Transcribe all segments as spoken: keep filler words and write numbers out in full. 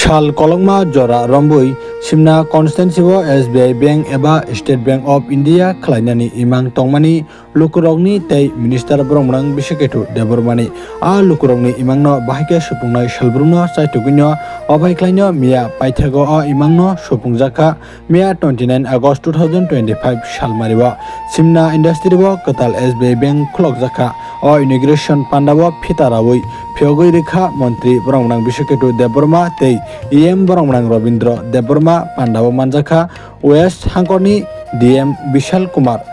Sal kolokma jora rombui Simna constituency o S B I Bank eba State Bank of India khlainani imang tongmani lukurokni tei Minister Boromrang Bisiketu Debbarmani. A lukurokni imangno bahai khe supungnai salbrumno chaitugwino obai khlaino miya paithego o imangno supungjakha. Miya twenty nine August two thousand twenty five salmario Simna industry o kwtal S B I Bank khulokjakha. O inauguration pandao phita raui phiyogwi rikha Montri Boromrang Bisiketu Debbarma tei E M Boromrang Robindra Debbarma. Pandao manjakha West Hangkorni D M Bishal Kumar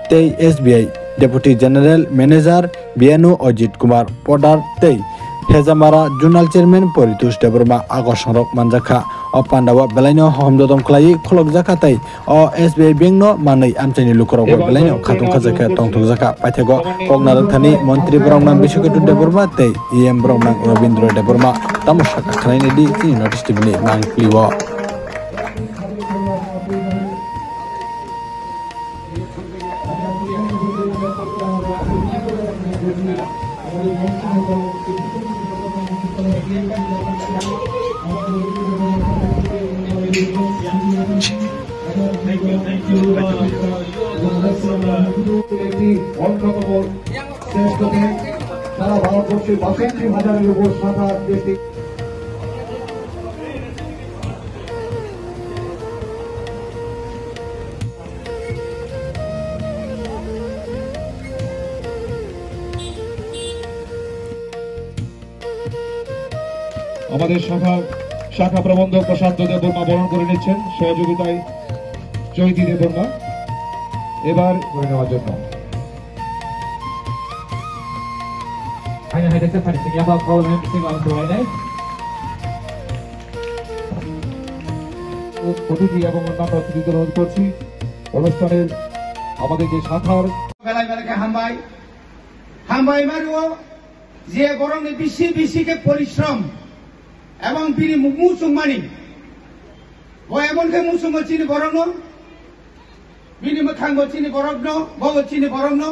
tei S B I Deputy General Manager Biyanu Ajit Kumar Podar tei Hejamara Zonal Chairman Paritosh Debbarma agosongrok manjakha. O pandao belaino hohom dodom khlaiwi khulokjakha tei o S B I Bank no manwi amchaini lukurokbo belaino khatung khajakhe tongthokjakha. Paithego kok narwkthani Montri Boromrang Bisiketu Debbarma tei E M Boromrang Robindra Debbarma tamo sakha khwlainai di chini North East T V ni mangpili o. একটি অন্যতম শ্রেষ্ঠ ব্যাংক। সারা ভারতবর্ষে বাষট্টি হাজারের উপর শাখা দেশে। আমাদের শাখা, শাখা প্রবন্ধক প্রশান্ত দেববর্মা বরণ করে নিচ্ছেন সহযোগিতায় চৈতি দেববর্মা। এবার করে নেওয়ার জন্য। Haino hai khe phaini sing yaba kau lam sing ang tuwai nai. অতিথি এবং অন্যান্য অতিথি গ্রহণ করছি। অনুষ্ঠানের আমাদের যে শাখার বেলায় বেলায় hambai, hambai mario, je borokni bisi bisi khe porishrom ebong bini mu-, muchungmani, bo emon khe muchungo chini borokno, bini mwkhango chini borokno, bobo chini borokno,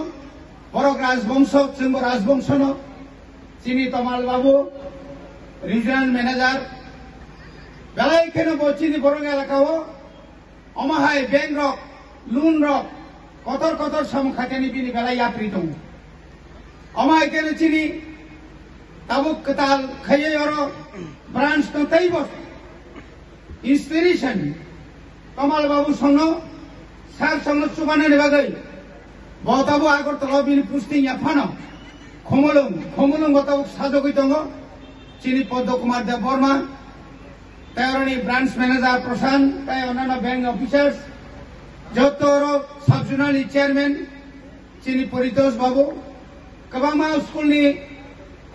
borok rajbongso, chwngbo rajbongsono, chini Tomal Babu, Regional Manager, belai kheno bo chini borok elakao, omo hai bank rok, loan rok, kotor kotor samung khaitani bini belai yapri tongo. Omo hai kheno chini tabuk kwtal khaiwi oro branch no teibo inspiration Kamal Babu songno, sir songno chubanani bagwi bo tabuk Agartala bini posting ya phano Khumulwng, Khumulwng bo tabuk sajagwi tongo chini Padma Kumar Debbarma, tei oroni branch manager Prashant, tei onano bank officers, joto oro sub zonal ni chairman, chini Paritosh Babu, kwbangma school ni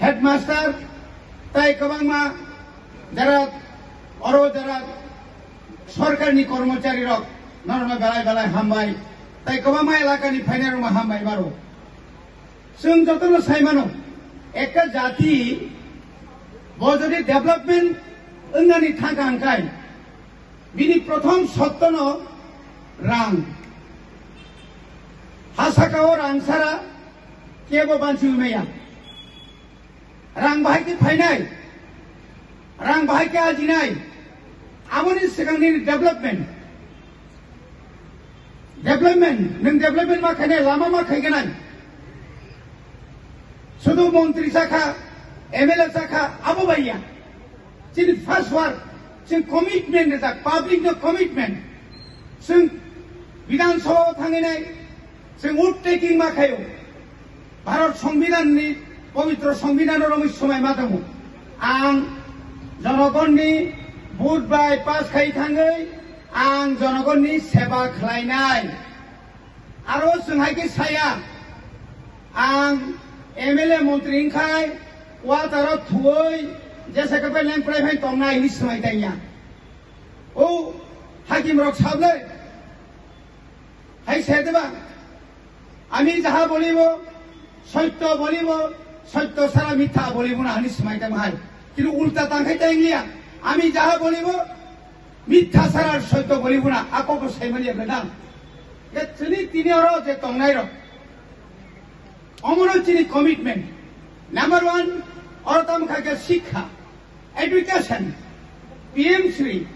headmaster, tei kwbangma jara oro jara sorkar ni kormochari rok, norokno belai belai hambai, tei kwbangma elaka ni phainai rokno hambai maro. Chwng jotono sai mano, ekta jati bo jodi development wngnani thangkha hwnkhe, bini prothom sottono rang. Ha sakao rang sara kebo banchiwi maya. Rang bahai khe phainai, rang bahai khe ajinai, aboni swkang nini development. Development, nwng development ma khainai, lama ma khaiganai. Sudu montri sakha, M L A sakha, abo baiya. Chini first work, chwng commitment rijak, public no commitment. Chwng Bidhan Sabha o thangwi nai, chwng vote taking ma khaio. Bharat Songbidan ni, pobitro Songbidan o romwi swmai ma tongo. Ang jonogonni vote bai pass khai thangwi, ang jonogonni seba khlainai. Aro chwng hai khe saya, ang M L A montri wngkhai, wataro thuwi, jesa khe bai lengkrai phai tongnai hinwi swmai tangya. O hakim rok sablai, hai se deba, ami jaha bolibo, sotto bolibo, sotto sara mitha bolibo na hinwi swmai tang hai. Kintu ulta tang khai tang liya, ami jaha bolibo, mitha sara sotto bolibo na, ako ko sai mani ya bedam. Ke chini tini oro je tongnai rok. Omono chini commitment. Number one, oro tamo kha ke sikha, education. P M Shri,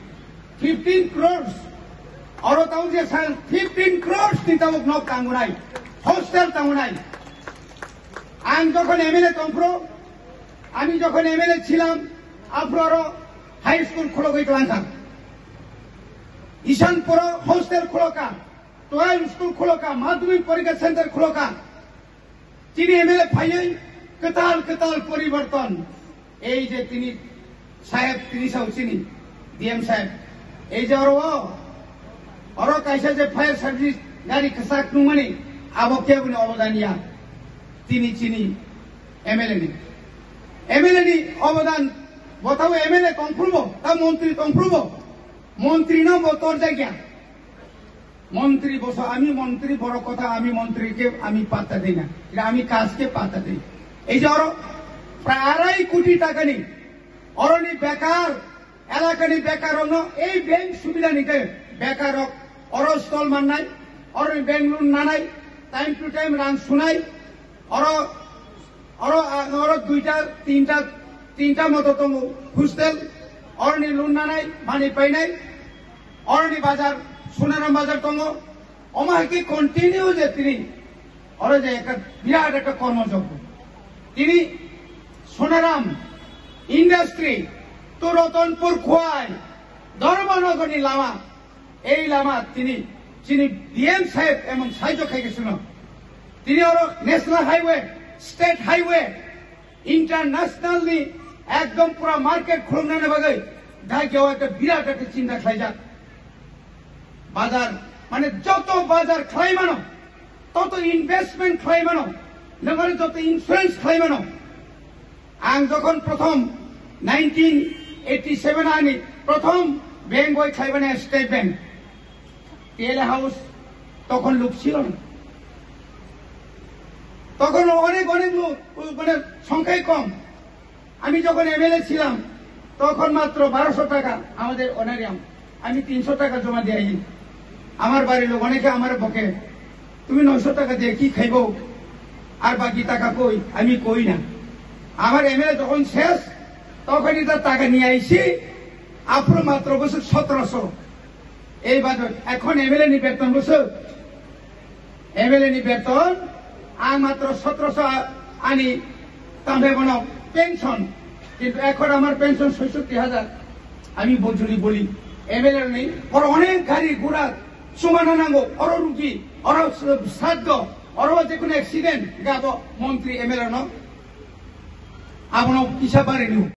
fifteen crores. Oro tamo je sang fifteen crores ni tabuk nok tangunai, hostel tangunai. Ang jokhon M L A tongphuru, ami jokhon M L A chilam, aphuru oro high school khulogwi twlangkha. Ishanpuro hostel khuloka, twelve school khuloka, madhyamik porikha center khuloka. Chini M L A phaiwi kwtal kwtal poriborton. Ei je tini saheb, tini sao chini D M saheb. Ei je oro o, oro kaisa je fire service gari kwchak nungmani, abo keboni obodan ya. Tini chini M L A ni. M L A ni obodan, bo tabo M L A tongphuru bo, ta montri tongphuru bo. Montri no bo torjak ya. মন্ত্রী বসো, আমি মন্ত্রী, বড় কথা, আমি মন্ত্রীকে আমি পাত্তা দেই না, এটা আমি কাজকে পাত্তা দেই। এই যে আরো প্রায় আড়াই কোটি টাকা নেই, অরনি বেকার, এলাকানি বেকার অন্য এই ব্যাংক সুবিধা নিতে বেকার অর স্টল মান্নাই, অরনি ব্যাংক লোন নানাই, টাইম টু টাইম রান শুনাই, Oro, oro, oro duita, tinta, tinta moto tongo hostel, oroni loan nanai, mani painai, oroni bazar, Sonaram bazar tongo, omo hai khe continue je tini, oro je ekta birat ekta kormo joggo. Tini Sonaram industry, to Ratanpur Khowai, Dharmanagarni lama, Ei lama tini chini D M saheb emon sahajyo khai khe chwngno. Tini oro national highway, state highway, international ni ekdom pura market khulumnani bagwi dagiao ekta birat ekta chinta khlaijak. Bazar, mane joto bazar khlai mano, toto investment khlai mano, nangmani joto insurance khlai mano. Ang jokhon prothom nineteen eighty seven ani prothom bank boi khlaibani State Bank, T L A House, তখন লোক ছিল না, তখন অনেক অনেক লোক, মানে সংখ্যাই কম। আমি যখন এমএলএ ছিলাম তখন মাত্র বারোশো টাকা আমাদের অনারিয়াম, আমি তিনশো টাকা জমা দিয়ে আই। আমার বাড়ির লোক অনেকে আমার বকে, "তুমি নয়শো টাকা দিয়ে কি খাইবো? আর বাকি টাকা কই?" আমি কই না। আমার এমএলএ যখন শেষ, তখনই তার টাকা নিয়ে আইছি, আফ্রো মাত্র বছর সতেরোশো। এই বাজেট এখন এমএলএ নি বেতন বছর, MLA ni beton ang matro sotoroso ani tambe bono pension, kintu ekhon amar pension soisotti hajar. Ami bojoli boli, MLA ni oro onek gari gura chumana nango, oro rugi, oro sraddho, oro jekono accident gabo montri MLA no abono kisa barini.